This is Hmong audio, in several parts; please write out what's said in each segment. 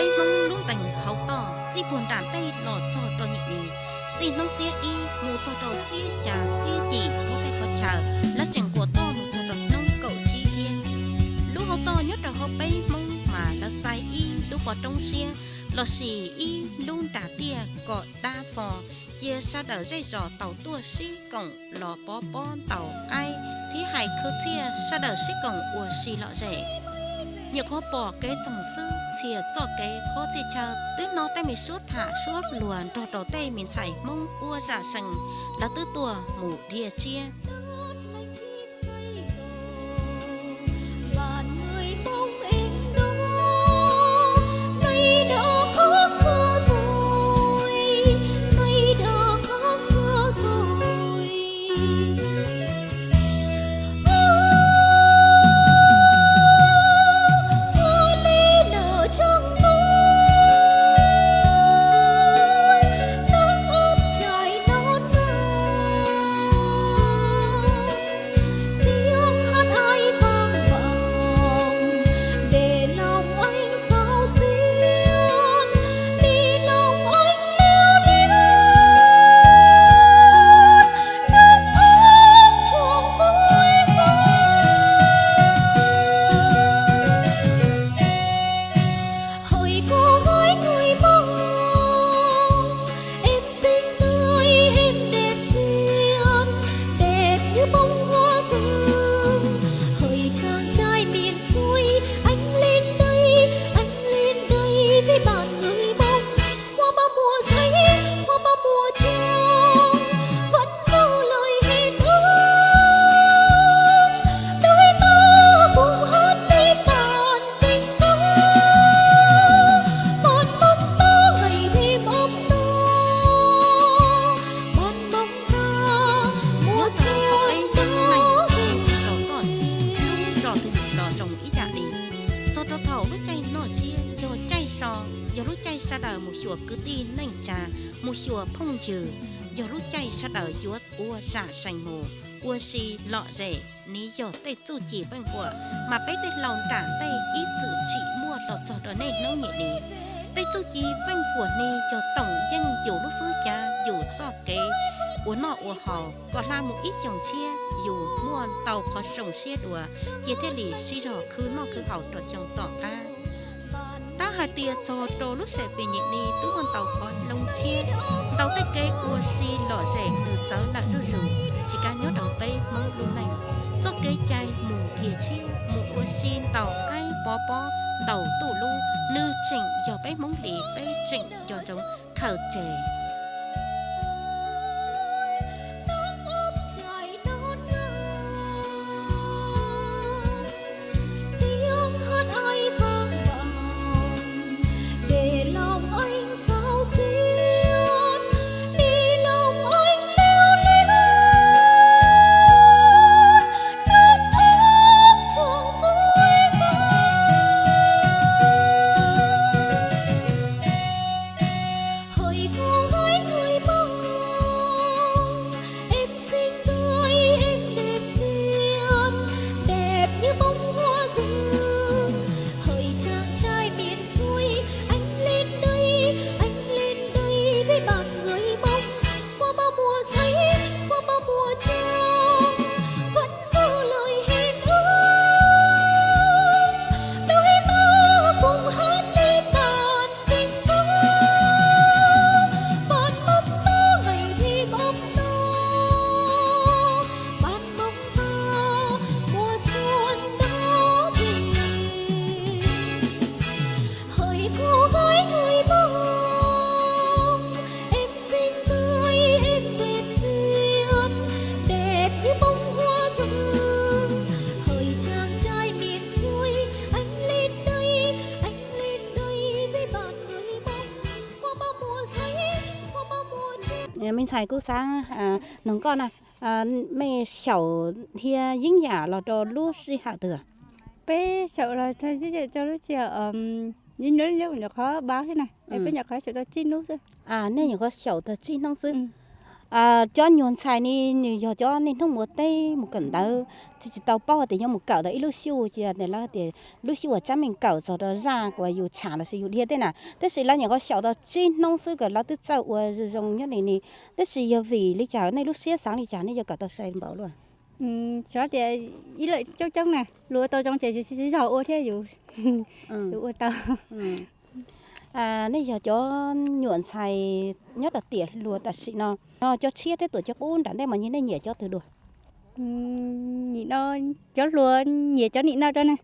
Peb Hmoob lub ntees hauv toj txij puag nram ntej los txog rau nyem li, txij hnub xiab ib mus txog rau xiab xya xiab yim, muaj tej qhov chaw lawv tseem nquas toj mus txog rau hnub kaum tsib thiab. Lub hauv toj nyob rau hauv peb Hmoob mas lawv xaiv ib lub pov roob siab lossis ib lub nras tiaj kom dab fo, cia sawv daws zej zos tau tuaj sib koom los pov pob ntaus qaib thiab hais khwv txhiaj, sawv daws sib koom ua si lom zem. Nyuam qhuav pom kev txoog xwb, txhia txoj kev qhov txhia chaw twb hnov tej me suab tham suab luag nrog rau tej me ntxhais Hmoob ua zam sees, lawv twb tuaj mus dhia tsiab. Nyob rau hauv peb Hmoob Neej, txog rau toj siab lub zos twg los zoo ib yam li. Txog rau thaum lub caij noj tsiab yog caij so, yog lub caij sawv daws mus xyuas kwv tij neej tsa, mus xyuas phooj ywg, yog lub caij sawv daws yuav ua zam sees mus ua si lom zem. Nws yog tej txuj ci veej huam mas peb tej laus nram ntej ib txwm tsim muaj los txog rau nej hnub nyem li. Tej txuj ci veej huam ni yog toom yeej yus lub xub xyav, yus txoj kev ua noj ua haus kom hla mus ib xyoos tshiab, yus muaj ntau qhov zoo siab dua, cia thiaj li sib zog khwv noj khwv haus rau xyoo tom qab. Tab hais tias txog rau lub sij hawm nyem li twb muaj ntau qhov loo tshiab, ntau tej kev ua si lom zem nws txawv lawm zuj zus, tsis kav nyob rau peb Hmoob lub neej. Txoj kev cai mus dhia tsiab mus ua si ntaus qaib pov pob ntaus tuj lub, nws tseem yog peb Hmoob li, peb tseem nco ntsoov khaws tseg. Me ntxhais Kub Xab, noog koj na, mej xyaum thiab yeeb yam los rau lub sij hawm twg? Peb xyaum los rau lub sij hawm, nyuam qhuav pab thiab na, peb nyuam qhuav xyaum tau tsib hnub xwb. Nej nyuam qhuav xyaum tau tsib hnub xwb. Cov nyuag ntxhais ne, nws yog cov niaj hnub mus ua teb mus kawm ntawv, tsis tau paub tias yuav mus kawm rau ib lub xyuas, ces lawv tias lub xyuas uas tsab meej kawm txog rau zaj uas yus tsham los sis yus dhia tej na, tab sis lawv nyuam qhuav xyaum tau tsib hnub xwb kom lawv twb txawj ua zoo nyob li ni. Tab sis yog vim li cas nej lub siab xav li cas nej yuav kawm tau sai npaum luaj? Xyov tias ib lawm coob coob na, luag ua tau zoo ces yus sib zog ua thiab yus ua tau. Nej yog cov nyuam ntxhais nyob rau tiam hluas tam sim no, cov tshiab thiab tuam cov qub nram ntej mas nej nyiam cov twg dua? Nim no cov hluas nyiam cov nim no rau na.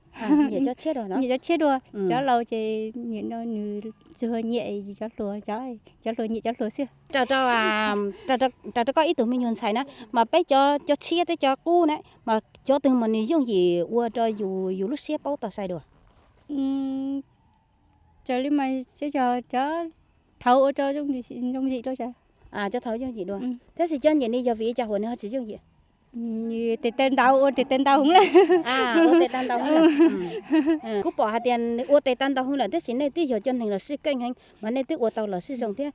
Nyiam cov tshiab dua, cov laus ces nim no nws tsuas nyiam cov hluas, cov hluas nyiam cov hluas xwb. Raws rau koj ib tug me nyuag ntxhais na, mas peb cov, cov tshiab thiab cov qub na, mas cov twg mas nws yooj yim ua rau yus, yus lub siab paub tau sai dua? Raws li mas xyov cov thaud ua rau yooj yim rau. Cov thaud yooj yim dua, tab sis cov nyiam ni yog vim li cas huas nws ho tsis yooj yim? Tes taw ntau, ua tes taw ntau heev lawm. Ua tes taw ntau heev lawm. Kuv pom hais tias ua tes taw ntau heev lawm tab sis nej twb yog cov neeg los sib keej heev mas nej twb ua tau los sib zoo thiab.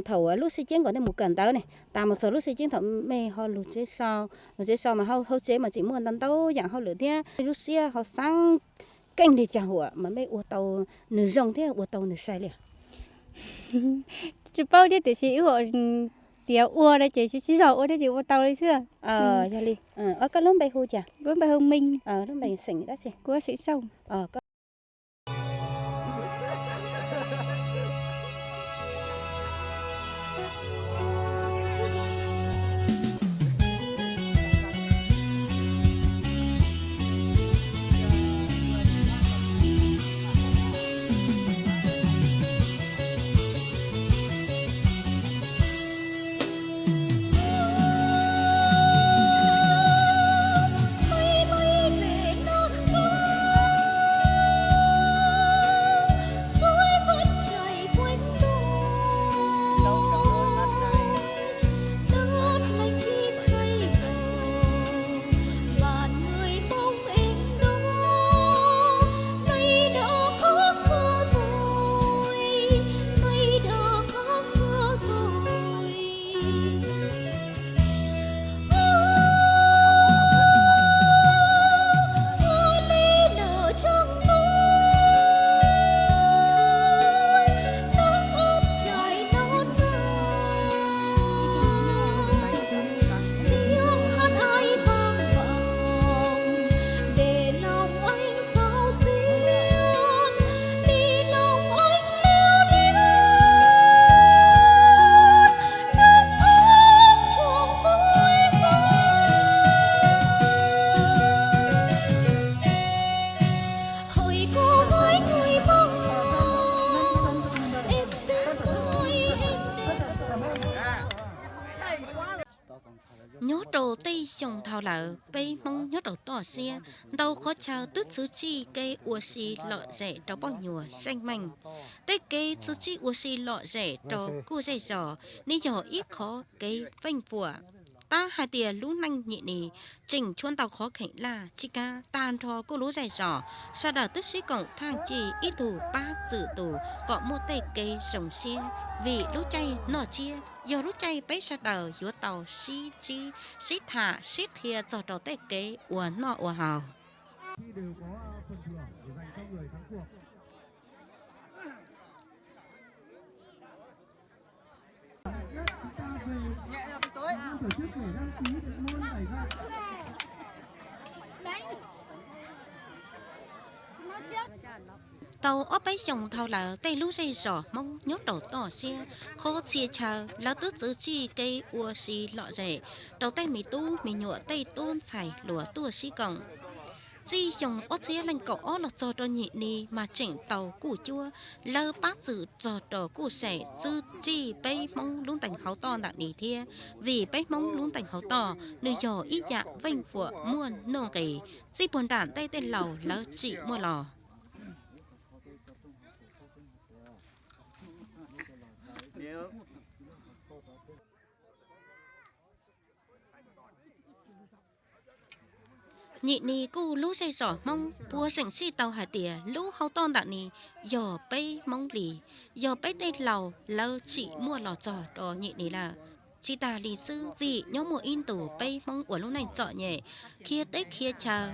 Thaum lub sij ceeb kom nej mus kawm ntawv ne, tas mus txog lub sij ceeb thaum mej ho lug tsev so, lug tsev so mas hauv tsev mas tseem muaj ntau ntau yaam hauj lwm thiab, lub siab ho xaav keej li cas huam mas mej ua tau nws zoo thiab ua tau nws sai li? Tsis paub thiab tiam sis wb tias ua no ces sib zog ua thiab ces ua tau li xwb. Yog li, koj lub npe hu cas? Kuv lub npe hu Meej. Lub npe xeem dab tsi? Kuv xeem Xyooj. Nyob rau tej xyoo dhau lawm, peb Hmoob nyob rau toj siab, ntau qhov chaw twb txwv txij kev ua si lom zem rau poj nyuam zeej meej. Tej kev txwv txij ua si lom zem rau kuj zej zos, nws yog ib qhov kev feej fuam. Tab hais tias lub neej nyim ni tseem tshuav ntau qhov kheem laj, tsis kav tag nrho kuj lub zej zos, sawv daws twb sib koom thaaj ci ib tug pab txwm tus kom muaj tej kev zoo siab, vim lub caij noj tsiab yog lub caij peb sawv daws yuav tau sib ntsib, sib tham, sib qhia txog rau tej kev ua noj ua haus. Tau ob peb xyoos dhau lawm, tej lub zej zos Hmoob nyob rau toj siab, qhov txhia chaw lawv twb txwv txij kev ua si lom zem rau tej me tub me nyuam, tej tub ntxhais hluas tuaj sib koom. Txij xyoo ob txhiab leej kaum ob los txog rau nyim ni mas tseem tau kuj cuab, lawv pab txwm txog rau kuj seem txwv txij peb Hmoob lub ntees hauv toj ntawm ni thiab, vim peb Hmoob lub ntees hauv toj nws yog ib yam feej fuam muaj nuj nqis, txij puag nram ntej tej laus lawv tsim muaj los. Nyim ni kuj lub zej zos Hmoob puas zeem sij tau hais tias lub hauv toj ntawm ni yog peb Hmoob li, yog peb tej laus lawv tsim muaj los txog rau nyim ni lawm. Tsis tas li xwb, vim nyob muaj ib ntus peb Hmoob ua lub neej txom nyem, khiav teb khiav chaw,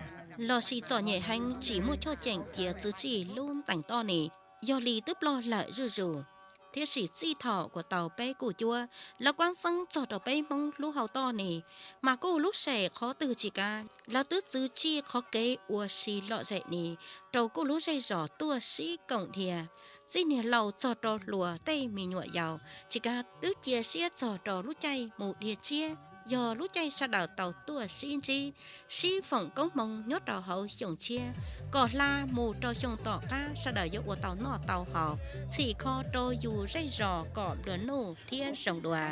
lossis txom nyem heev tsis muaj choj ceem cia txwv tsij lub ntees toj ni. Yog li twb ploj lawm zuj zus, thiab sim txij thaum kuas tau peb kuj cuab, lawv kuab xeeb txog rau peb Hmoob lub hau toj ni, mas kuj lub sem qhov twg tsis kav, lawv twb txwv tsij qhov kev ua si lom zem ni rau kuj lub zej zos tuaj sib koom dhia. Txij niag laus txog rau hluas tej me nyuam yaus, tsis kav twb cia siab txog rau lub caij mus dhia tsiab, yog lub caij sawv daws tau tuaj sib ntsib, sib foom koob hmoov nyob rau hauv xyoo tshiab, kom hla mus rau xyoo tom qab sawv daws yuav ua tau noj tau haus, txhim kho rau yus zej zos kom nplua nuj thiab zoo dua.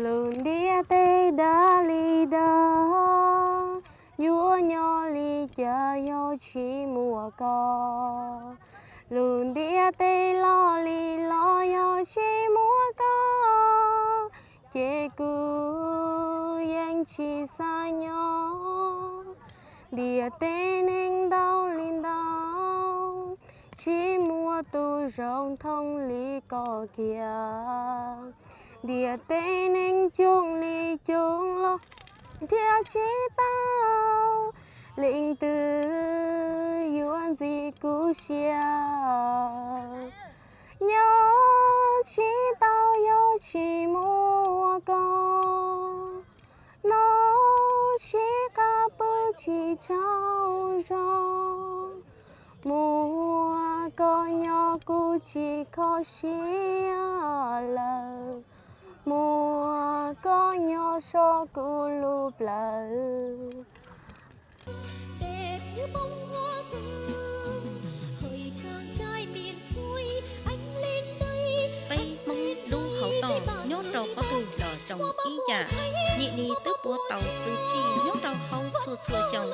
Lub ntiaj teb dag li dag, yuav nyob li cas yog tsis muaj koj. Lub ntiaj teb loj li loj yog tsis muaj koj, ces kuv yeej tsis xav nyob. Ntiaj teb neeg ntau li ntau, tsis muaj tus zoo thooj li koj kiag. Ntiaj teb neeg coob li coob los nrhiav tsis tau, leej twg yuav ntxim kuv siab. Nyob tsis tau yog tsis muaj koj, noj tsis qab pw tsis tsaug zog. Muaj koj nyob kuv tsis kho siab lawm, muaj koj nyob so kuv lub plawv. Peb Hmoob lub hauv toj nyob rau qhov twg los zoo ib yam. Nyim li twb puav tau txwv tsij nyob rau hauv txhua txhua xyoo.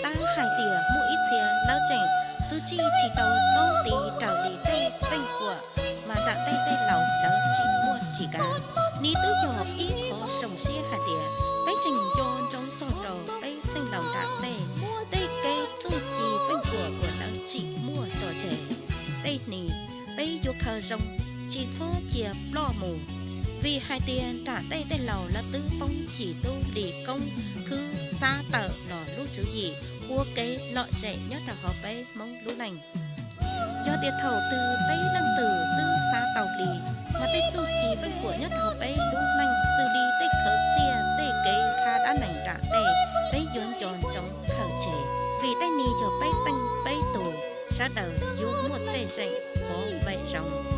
Tab hais tias muaj ib txhia lawv tseem txwv tsij tsis tau tob tiv raws li tej feej kuam, mas nram tej tej laus lawv tsim muaj tsis kav. Ni twb yog ib qho zoo siab hais tias peb tseem nco ntsoov txog rau peb txheej laus nram tej, tej kev txuj ci feej kuam uas lawv tsim muaj tso tseg. Tej hni peb yuav khaws zoo, tsis txhob cia ploj mus, vim hais tias nram tej tej laus lawv twb poob yim tub li koob khwb xav tawm los lub tswv yim ua kev lom zem nyob rau hauv peb Hmoob lub neej. Yog tias thaum twg peb leej twg twb xav tau li, mas tej txuj ci feej kuam nyob rau hauv peb lub neej xws li tej khawv txiaj tej kev kha dab neeg nram tej, peb yuav nco ntsoov khaws tseg, vim tej ni yog peb teej peb tus, sawv daws yuav muaj txuj zeem pov vem zoo.